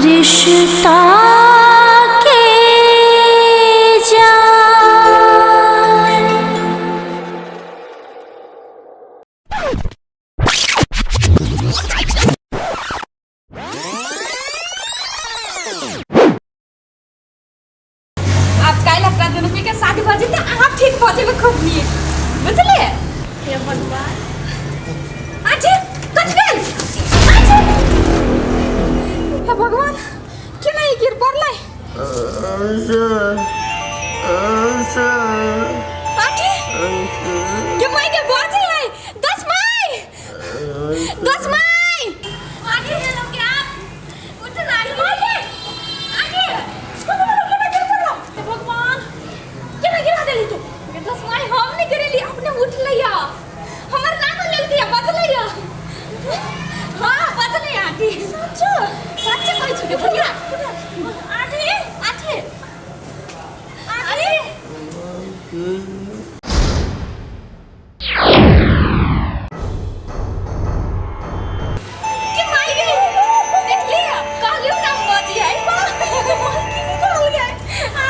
रिश्ता के जान। आब काल्हि अपना दुनू के शादी भऽ जेतै, अहाँ ठीक भऽ जेबै खूब नीक, बुझलियै? हे भगवान! आजी, कथी भेल? आजी! हे भगवान, केना ई गिर पड़लै? आजी, के माय के बाजै है? दस माय, दस माय! आजी, हेलो के आप उठ रानी माय, आजी, हे भगवान, केना गिरा देली तू? गे दस माय, हम नहीं गिरेली, अपने उठलैया, हमर नाम लेलकै, बजलैया। हाँ, बजलै आंटी। सच सच कहै छी गे भैया। Aunty, aunty, aunty! के माय गे, देखली? कहलियो ना हम बजी है। की निकल गए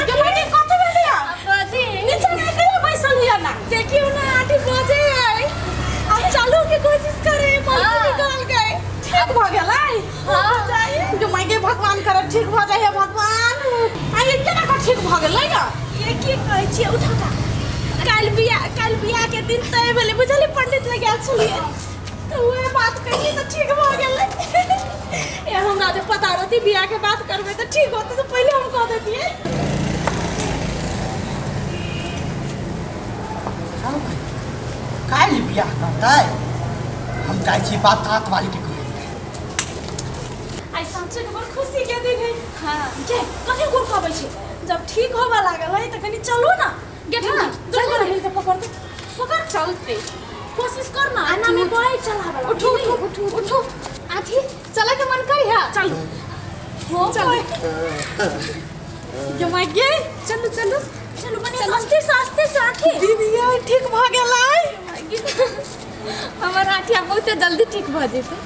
गे माय गे? कथि भेलैया? बजी नीचा नहीं कहियो, बैसल हिया ना। देखियो ना आंटी, बजे है। अब चलू के कोशिश करे, मलकी निकल गए, ठीक भ गेलै। हां जो माय गे, भगवान करे ठीक भ जाए। हे भगवान, आ ये केना क ठीक भ गेलै ग? ये की कहै छियै? उठा का। काल्हि बियाह, काल्हि बियाह के दिन तय भेलै, बुझलियै? पंडित लग गेल छलियै तऽ उएह बात कहलियै तऽ ठीक भऽ गेलै। ए, हमरा जे पता रहती बियाह के बात करबै तऽ ठीक होतै तऽ पहिले हम कह दैतियै। काल्हि बियाह करतै, हम जाइ छी बात तात वाली के कहै लए। आइ साँचे के बड़ खुशी के दिन है। हाँ के कथी गोर कहबै छै? जब ठीक होबऽ लागल है तऽ कनि चलू ना गेट। हाँ, चल ना, मिलके पकड़ दे, पकड़, चलते कोशिश कर ना। आना में कोई चलावे। उठो उठो उठो उठो आथी, चले के मन करी है? चलो हो, चलो जो मैं गे। चलो चलो चलो, बने आस्ते से, आस्ते से आथी। दीदी, ये ठीक भ गेलै। हमर आठिया बहुते जल्दी ठीक भऽ जेतै।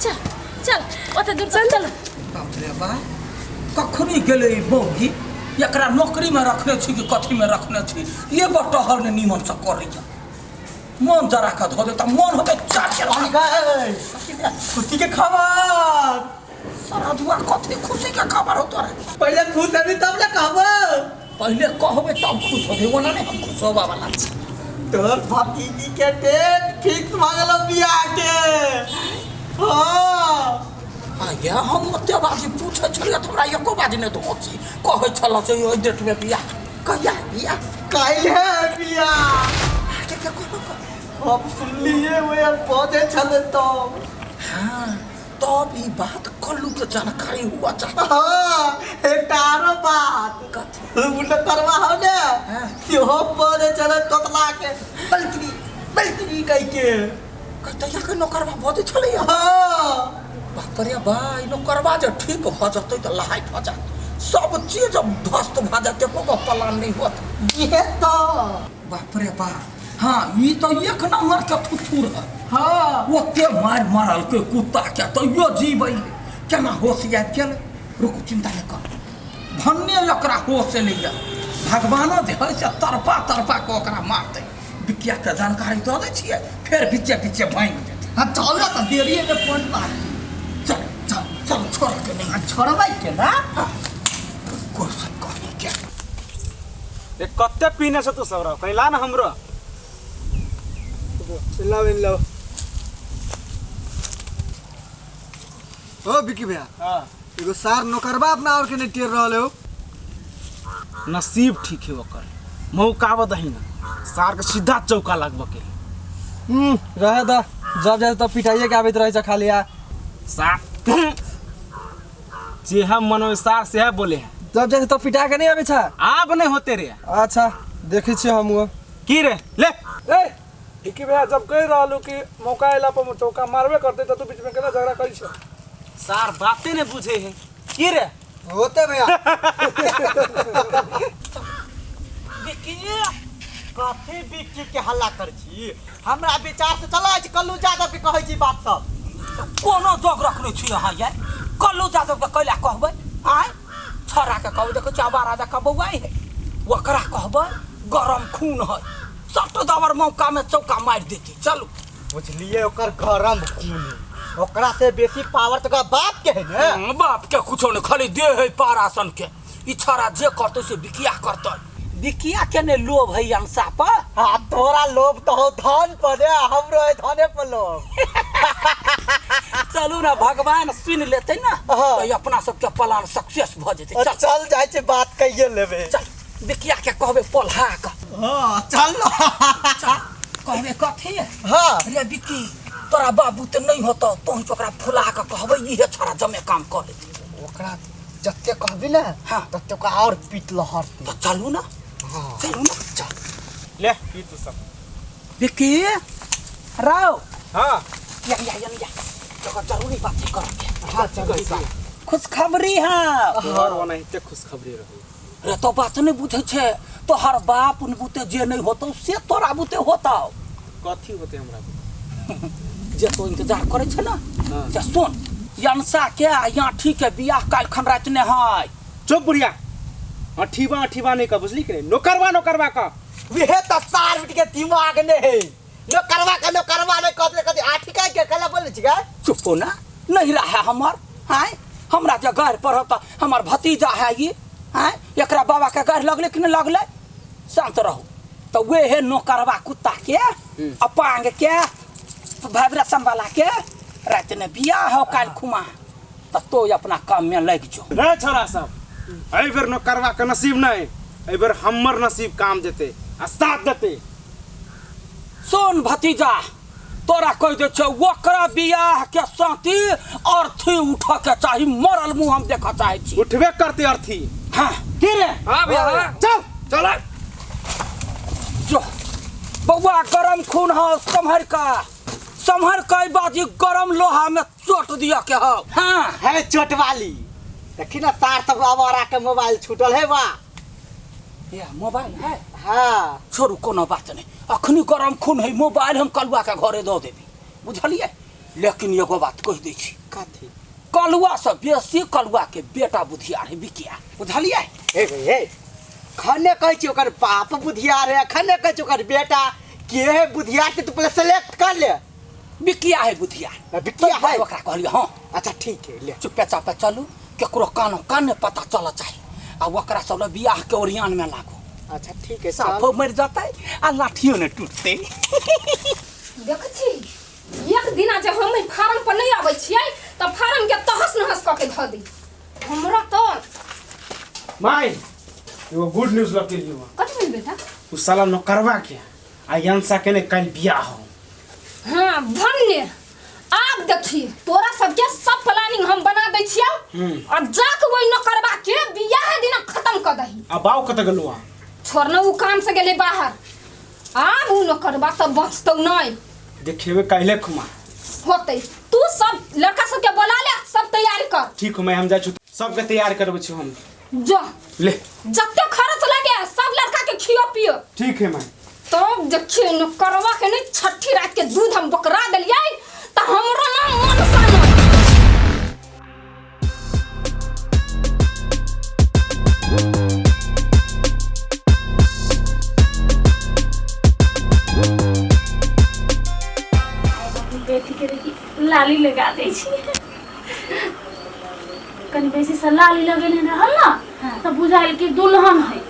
चल चल, ओते दूर चल, चल। बाप रे बा, कखनी गेलै ई बौगी? एकरा नौकरीमे रखने छी कि कथीमे रखने छी? एगो टहल ने नीमनसँ करैया, मन जरा कऽ धऽ देता, मन होतै चाट। खुशी के खबर। सरधुआ, कथी खुशी के खबर हो तोरा? पहिले खुश हेबी तब ने कहबो। पहिले कहबै तब खुश होबै, ओना नहि हम खुश होबा वाला छी। तोहर भतीजी के डेट फिक्स भ गेलो बियाह के। हाँ। आज्ञा, हम ओते बाजी पूछै छलियै तऽ हमरा एको बाजी नहि धो छी। कहै छल से ओहि डेटमे बियाह। कहिया बियाह? काल्हि है बियाह। के के कहलक? हम सुनलिए, ओए बजै छलै तब। हाँ, तब ई बात कल्लू के जानकारी हुआ चाही। हाँ, एकटा आरो बात। कथी? उल्टा करवा हो ने। हाँ। सेहो बजै छलै तोतला के बलकनी बलकनी कहि के। कहतै के नौकरबा बजै छलैया? हाँ। बाप रे बा, ई नौकरबा जे ठीक भऽ जेतै तऽ लहाइ भऽ जायत, सब चीज ध्वस्त भऽ जेतै, एको गो प्लान नहि होत। इहे तऽ। बाप रे बा, हाँ, ई तऽ एक नंबर के थुथुर है। हाँ। ओते मारि मारलकै कुत्ता के तैयो जीबै केना? होश आबि गेल? रुकू, चिंता नहि कर, भन्ने ओकरा होश एलैया, भगवानो जे है से तड़पा तड़पा कऽ ओकरा मारतै। बिकिया के जानकारी दऽ दै छियै, फेर बीचे बीचे भाङि जेतै। हाँ, चल तऽ देरी है फोन पर। चल चल चल, छोड़ के नहीं। छोड़बै के ना। कोई सब कहने के। ए, कते पीने से तू सब रहो, कहीं ला ना हमरो। लाओ, इन लाओ। ओ विकी भैया। हाँ। एगो सार नौकरबा अपना और के नहीं टेर रहल हो। नसीब ठीक है ओकर, मौका बदही ना सार के सीधा चौका लगबो के। रहे दा, जब जाए तब पिटाइए के आबैत रहे छै खाली आ। सार जे हम मनोज सार से है बोले हैं। जब जाए तब पिटा के नहीं आबै छै। आब नहीं होते रे। अच्छा, देखै छियै हम। की रे, ले। ए विकी भैया, जब कहि रहलू कि मौका अयला पर चौका मारबे करते तऽ तू बीच में केना झगड़ा करी छै? सार बाते नहीं बुझे है की रे? होते भैया। विकी, कथी विकी के हल्ला कर छी? हमरा विचार से चलै छै कल्लू यादव के कहै छी बात सब। कोनो जोग रखने छी अहाँ यार? कल लल्लू जादव के कैला कहबै आय छड़ा के कहबै देखै छियै आवारा जकाँ बौआइ है ओकरा कहबै गरम खून है सट दबर मौका में चौका मारि देती चलू बुझलिए ओकर गरम खून है। ओकरा से बेसी पावर तो ओकरा बाप के है ने बाप के कुछो नहीं खाली दे है पारासन के ई छड़ा जे करतै से बिकिया करतै बिकिया के ने लोभ है अंसा पर हाँ तोरा लोभ तो हो धन पर है हमरो है धने पर लोभ चलू ना भगवान सुन लेतै ना हाँ। तो अपना सबके प्लान सक्सेस भऽ जेतै और चल चल जाइ छै बात कहिए लेबे चल बिकिया के कहबै पोल्हा के हाँ चल ना चल कहबै कथी हाँ रे बिक्की तोरा बाबू तऽ नहि होतौ तोहू ओकरा फुला के कहबै इहे छड़ा जमे काम कऽ लेतै ओकरा जते कहबी ना हाँ। तते ओकरा और पीट लहरतै तऽ चलू ना हाँ चलू ना चल ले पी तू सब बिक्की राव हाँ या या या या जकर जरूरी बात छै करऽ के हाँ चल खुशखबरी है तोहर ओनाहिते खुशखबरी रहू रे तो बात नहीं बुझे छे तोहर बाप उन बुते जे नहीं होतौ से तोरा बुते होतौ कथी होते हमरा जे तो इंतजार करे छे ना हाँ। से सुन यंसा के आ याठी के बियाह काल्हि खन राति ने है चुप बुढ़िया अठीबा अठीबा नहीं का बुझली कि नहीं नौकरवा नौकरवा का वेहे त सार बिट के दिमाग ने है नौकरवा के नौकरवा ने कहते कहते आठी का के कला बोले छी गा चुपो ना नहीं रहा हमर आय हमरा जे गारि पढ़ब तऽ हमर भतीजा है ई आय एकरा बाबा के गारि लगले कि नहीं लगले शांत रहू तऽ वेहे नौकरवा कुत्ता के अपांग के वाइब्रेशन वाला के राति ने बियाह हो काल्हि खुमा तऽ तो अपना काम में लागि जो रे छोरा सब एहि बेर नौकरवा के नसीब नहीं एहि बेर हमर नसीब काम देते आ साथ देते सुन भतीजा तोरा कहि दै छियौ ओकरा बियाह के साथी अर्थी उठऽ के चाही मरल मुँह हम देखऽ चाहै छी उठबे करते अर्थी हाँ की रे हाँ भैया हाँ। चल चल जो बौआ गरम खून हो सम्हर का सम्हर का बाजी गरम लोहा में चोट दिया के हो हाँ है चोट वाली देखी ना तार सब आवारा के मोबाइल छूटल है बा ये मोबाइल है हाँ छोड़ू कोनो बात नहीं अखनी गरम खून है मोबाइल हम कलुआ के घरे दऽ देबी बुझलियै लेकिन एगो बात कहि दै छी कथी कलुआ से बेसी कलुआ के बेटा बुधियार है बिकिया बुझलियै हे भाई हे खने कहै छी ओकर बाप बुधियार है खने कहै छी ओकर बेटा के है बुधियार के तू पहले सेलेक्ट कर ले बिकिया है बुधियार बिकिया है ओकरा कहलियै हाँ अच्छा ठीक है ले चुप्पे चापे चलू केकरो कानो कान नहि पता चलऽ चाही आ ओकरा सब लए बियाह के ओरियान में लागू अच्छा ठीक है साफो मरि जतै आ लाठियो नहि टूटतै देखै छी एक दिना जे हम एहि फार्म पर नहि आबै छियै तऽ फार्म के तहस नहस कऽ के धऽ दी हमरा तऽ माय एगो गुड न्यूज लऽ के एलियौ कथी भेल बेटा उ साला नौकरवा के आ यंसा के ने कल बियाह हो हाँ धन्य आब देखी तोरा सबके सब प्लानिंग हम बना दै छियौ और जाके ओहि नौकरवा के बियाह दिना खत्म कऽ दही आ बाऊ कतऽ गेलौ आ छोड़ने उ काम से गेलै बाहर आब उ नौकरवा तऽ बचतौ नहि देखेबे काल्हि खुमा होतै तू सब लड़का सबके बोला ले सब तैयारी कर ठीक हो मैं हम जाइ छी सबके तैयार करबै छी हम जो ले जते खर्च लगे सब लड़का के खियो पियो ठीक है माय तब देखिए नौकरवा के नहीं छठी रात के दूध हम बकरा देलियै तऽ हमरो नाम मनसा नहि बेटी के देखी लाली लगा दै छी कनि बेसी से लाली लगेने रहल ना तऽ बुझायल कि दुल्हन है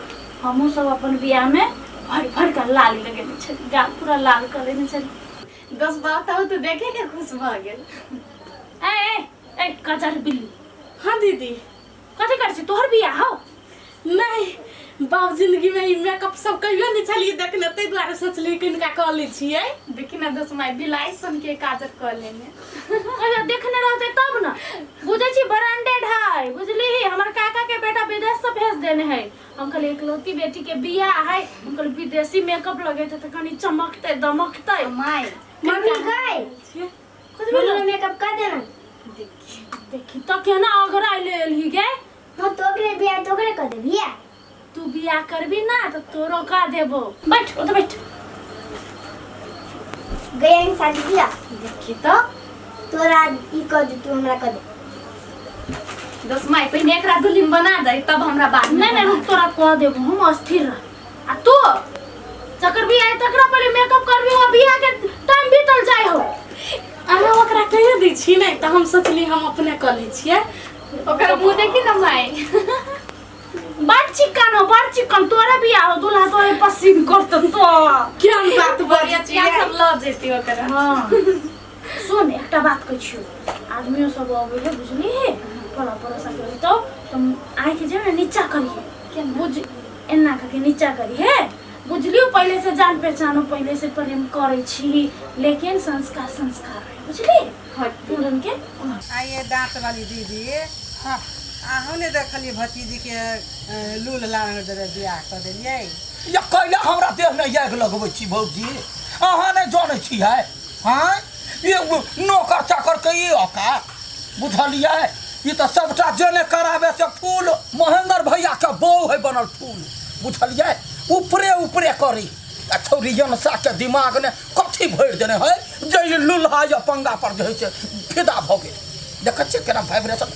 हमहूँ सब अपन बियाह में भरि भरि कऽ लाली लगेने छली गाल पूरा लाल कऽ लेने छली दस बात हो तो देखे के खुश भऽ गेल ए ए ए कचर बिल्ली हाँ दीदी कथी करै छी तोहर बियाह हौ नहीं बाप जिंदगी में ई मेकअप सब कहियो नहीं छलियै देखने ताहि दुआरे सोचलियै कि हिनका कऽ लै छियै देखी ना दोस्त माय बिलाइ सन के काजर कऽ लेने अच्छा देखने रहते तब ना बुझै छी ब्रांडेड है बुझली हमर काका के बेटा विदेश से भेज देने है हम कहलियै इकलौती बेटी के बियाह है हम कहलियै विदेशी मेकअप लगेते तऽ कनि चमकतै दमकतै my mummy गए कथी भेलो मम्मी मेकअप कर देना देखी तऽ केना अगरा ले एलही गे हम तो ओकरे बियाह तो ओकरे कर दे बियाह तू बियाह करबी ना तऽ तोरो का देबो बैठ ओतऽ बैठ गया में शादी किया देखी तऽ तोरा ई कर दे तू हमरा कर दे दोस्त माय पहिने एकरा दुल्हन बना दे तब हमरा बाद में नहीं नहीं रुक तोरा कह देबो हम अस्थिर रह आ तू जकर बियाह है तकरा पहिले मेकअप करबी आ बियाह के टाइम बीतल जाय हो। अहाँ ओकरा कहियो दै छी नहि तऽ हम सोचली हम अपने कऽ लै छियै। ओकर मुँह देखी ने माय बड़ चिकन हो बड़ चिकन तोरे बियाह हो दुल्हा तोरे पसीन करत तो केहन बात बजै छियै सब लऽ जेती ओकरा। हाँ सुन एकटा बात कहै छियौ आदमियो सब अबै है बुझली पड़ा पड़ोसा के होतौ तो आँखि जे ने नीचा करिहे बुझ एना करके नीचा करिहे बुझलियो पहिले से जान पहचानो पहिले से प्रेम करै छी लेकिन संस्कार संस्कार है बुझली दुल्हन के आइए दाँत वाली दीदी हाँ अहूँ ने देखलियै भतीजीके लूल लाल बियाह कऽ देलियै। या कैला हमरा देह में आगि लगबै छी भौजी अहाँ नहि जानै छियै हाँ ये नौकर चाकर के ई औकात बुझलियै ई तऽ सबटा जेने कराबे से फूल महेंद्र भैया के बहू है बनल फूल बुझलियै ऊपरे ऊपरे करी आ छौरी जनसा के दिमाग ने कथी भरि देने है जे ई लुल्हा या पंगा पर जे है से फिदा भऽ गेल देखै छियै केना वाइब्रेशन।